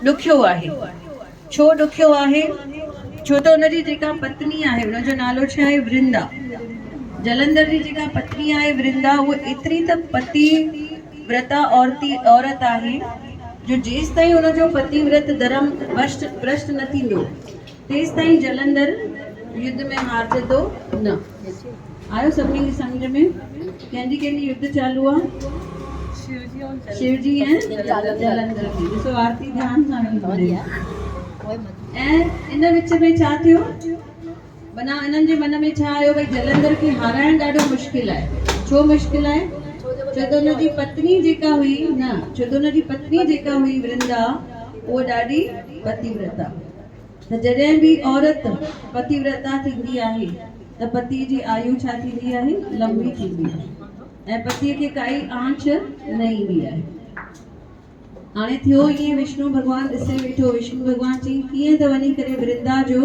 ڏکيو آهي. ڇو ڏکيو آهي؟ ڇو ته ان جي جيڪا پتني آهي ان جو نالو ڇا آهي؟ ورندا. جلندر جي جيڪا پتني آهي ورندا اها ايتري ته پتي ورتا عورتي عورت آهي جو جيستائين ان جو پتي ورت ڌرم ڀشٽ ڀرشٽ نه ٿيندو تيستائين جلندر يڌ ۾ هارجندو نه. آيو سڀني کي سمجهه ۾ ڪنهن جي ڪنهن جي يڌ چالو آ؟ شو جي ۽ جلندر جي. ڏسو آرتي ڌيان سان ويٺي ٻڌي. ۽ ان وچ ۾ ڇا ٿيو؟ معنيٰ انهن جي من ۾ ڇا آيو ڀئي جلندر کي هارائڻ ڏاڍو مشڪل آهي. ڇو مشڪل آهي؟ ڇو ته ان جي پتني جيڪا هئي نه ڇو ته ان جي پتني جيڪا هئي ورندا اها ڏاڍي پتيورتا. ته جڏهن به عورت پتيورتا ٿيندي آهي ته پتيء جي آيو ڇا ٿيندي آهي؟ لنبي ٿيندي آهي ۽ پتيء کي ڪائي آنچ نه ايندي آهي. هاڻي ٿيو ائين وشنو ڀڳوان ڏسي ويٺو. وشنو ڀڳوان چيائين ڪيئن ته وڃي ڪري ورندا جو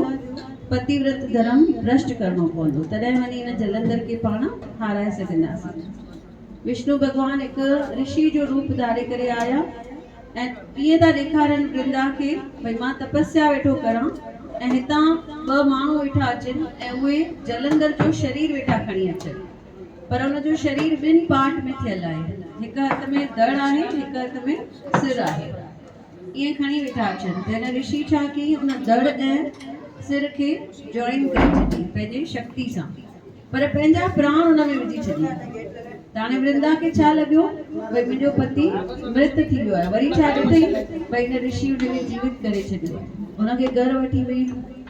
پتيورت ڌرم ڀرشٽ ڪرڻو پوندو تڏهن وڃي هن جلندر کي پاڻ هارائي سگهنداسين. وشنو ڀڳوان هڪ رشي جو روپ ڌاري ڪري آيا ۽ ائين ٿا ڏيکارن ورندا کي ڀئي مان تپسيا ويٺو ڪران ۽ هتان ٻه ماڻهو ويٺا اچن ۽ اهي جلندر جو شرير ويٺا کڻي اچن پر ان جو شرير ٻن پارٽ ۾ ٿيل آهي هڪ هٿ ۾ ڌڙ آهي هڪ هٿ ۾ سر آهي ائين کڻي ويٺا اچن ته هن رشي ڇا ڪيائين ان ڌڙ ۽ سر کي جوائن ڪري ڇڏيائين پنهنجي شڪتي سان پر پنهنجا پراڻ ان ۾ وجهي ڇڏيائين. ته هاڻي ورندا کي ڇا لڳيو، ڀئي منهنجو پتي مرت ٿي ويو آهي. وري ڇا ڏٺئي، ڀئي هن رشي ان کي جيوت ڪري ڇڏيو آهي. ان کي گهر وٺي وئي.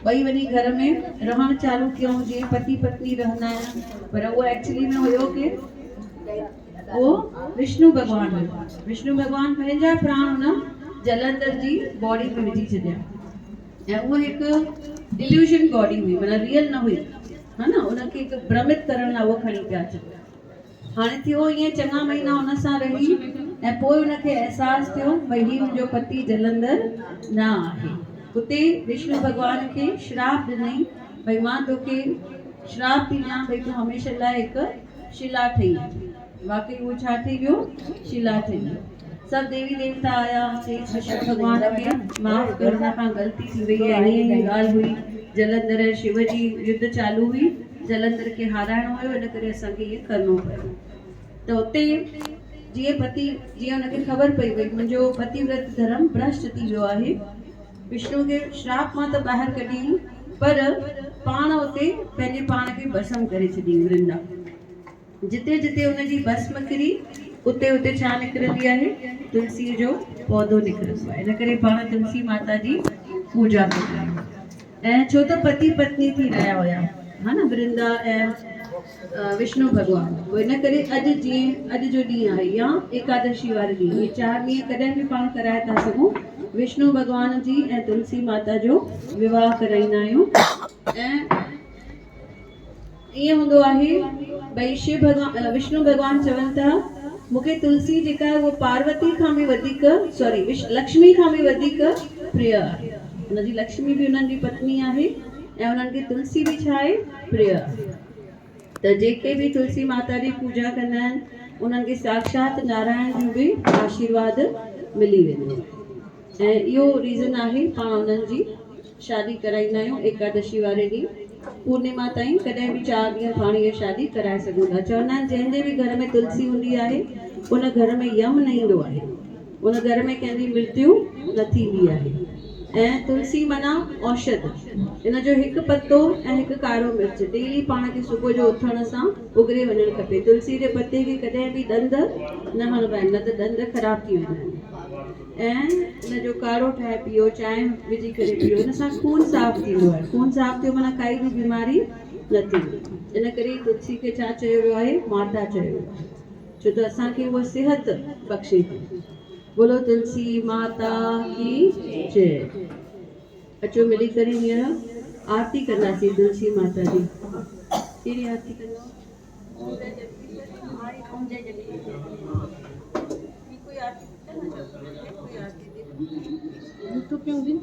ٻئي وڃي گهر ۾ رهڻ چالو ڪيائون، جيئن پتي پتني رهندا آهن. پر اهو ايڪچلي ۾ هيو ڪير؟ اهو وشنو ڀڳوان هيو. وشنو ڀڳوان پنهنجا پراڻ ان جلندر جي باڊي ۾ وجهي ڇڏيا. ۽ اهو هڪ Illusion body هئي معنيٰ ريئل نه هئي ها نه ان کي هڪ ڀرمت ڪرڻ لاء اهو کڻي پيا اچن. هاڻي ٿيو ائين چڱا مهينا ان سان رهي ۽ پوء ان کي احساس ٿيو ڀئي هي منهنجو پتي جلندر نه آهي. اتي وشنو ڀڳوان کي شراپ ڏنائين ڀئي مان توکي شراپ ٿي ڏيان ڀئي تون هميشه لاء هڪ شلا ٺهي وڃ. واقعي اهو ڇا ٺهي ويو؟ شلا ٺهي ويو. سڀ ديوي ديوتا آيا، چيس وشنو ڀڳوان کي معاف ڪر هن کان غلطي ٿي وئي آهي، ائين ائين ڳالهه هئي، جلندر ۽ شو جي يڌ چالو هئي، جلندر کي هارائڻو هيو ان ڪري اسان کي ائين ڪرڻو پيو. ته اتي جيئن پتي جيئن ان کي خبر پئي ڀئي منهنجو پتي ورت ڌرم ڀرشٽ ٿي ويو آهي، وشنو کي شراپ مان ته ٻاهر ڪڍيائين پر پاڻ اتي پنهنجي پاڻ کي ڀسم ڪري ڇڏيائين ورندا. جتي جتي ان جي ڀسم ڪري اتي اتي ڇا نڪرندي آهي؟ تلسيء جو پوڌو نڪرندو آهي. ان ڪري پاڻ تلسي ماتا جي پوڄا ڪندا آهيون. ۽ ڇو ته پتي پتني ٿي رهيا هيا ها نه ورندا ۽ وشنو ڀڳوان پوء ان ڪري اڄ جيئن اڄ جو ڏينهن آهي يا ايڪادشي واري ڏينهن اهي چار ڏينهن ڪڏهن به پاڻ ڪرائي ٿا سگهون وشنو ڀڳوان جي ۽ تلسي ماتا جو وواهه ڪرائيندا آهيون ۽ ائين هوندو آهي ڀئي شو ڀڳوان وشنو ڀڳوان چون ٿا مون کي تلسي جيڪا آهي اها پاروتي کان به وڌيڪ سوري لڪشمي کان به وڌيڪ پريه آهي ان جي لڪشمي به انهن جي پتني آهي ۽ انهن کي تلسي به ڇا آهي پريه آهي ته جيڪي به تلسي ماتا جي پوڄا ڪندا آهن انهن کي ساکشات نارائڻ جو به آشيرواد ملي ويندو آهي ۽ اهو ريزن آهي پاڻ انهن جي شادي ڪرائيندا آهيون ايڪادشي واري ڏينهن پورنيما تائين ڪڏهن به چار ڏينهن پاڻ اها شادي ڪرائي سگهون ٿا. چوندا آهن جنهن جي به گهر ۾ تلسي هوندي آهي ان گهر ۾ يم نه ايندو آهي ان گهر ۾ ڪنهن جي مرتيو نه ٿيندي آهي ۽ تلسي معنيٰ اوشڌ ان جو هڪ پتو ۽ هڪ ڪارو مرچ ڊيلي پاڻ کي صبح جو اٿڻ سان اگري وڃڻ کپي تلسي جي پتي کي ڪڏهن به ڏند نه هڻبا آهن نه ته ڏند خراب ٿي ويندا آهن. ۽ ان جو ڪاڙهو ٺاهي پيئو، چانهه وجهي ڪري پيئو، ان سان خون صاف ٿيندو آهي. خون صاف ٿيو معنيٰ ڪائي به بيماري نه ٿيندي. ان ڪري ئي تلسي کي ڇا چيو ويو آهي؟ ماتا چيو ويو آهي. ڇو ته اسان کي اها صحت بخشي ٿي. بولو تلسي ماتا ڪي جئه. اچو ملي ڪري هينئر آرتي ڪنداسين تلسي ماتا جي. ڪهڙي آرتي ڪندؤ؟ يوٽيوب پي هوندي.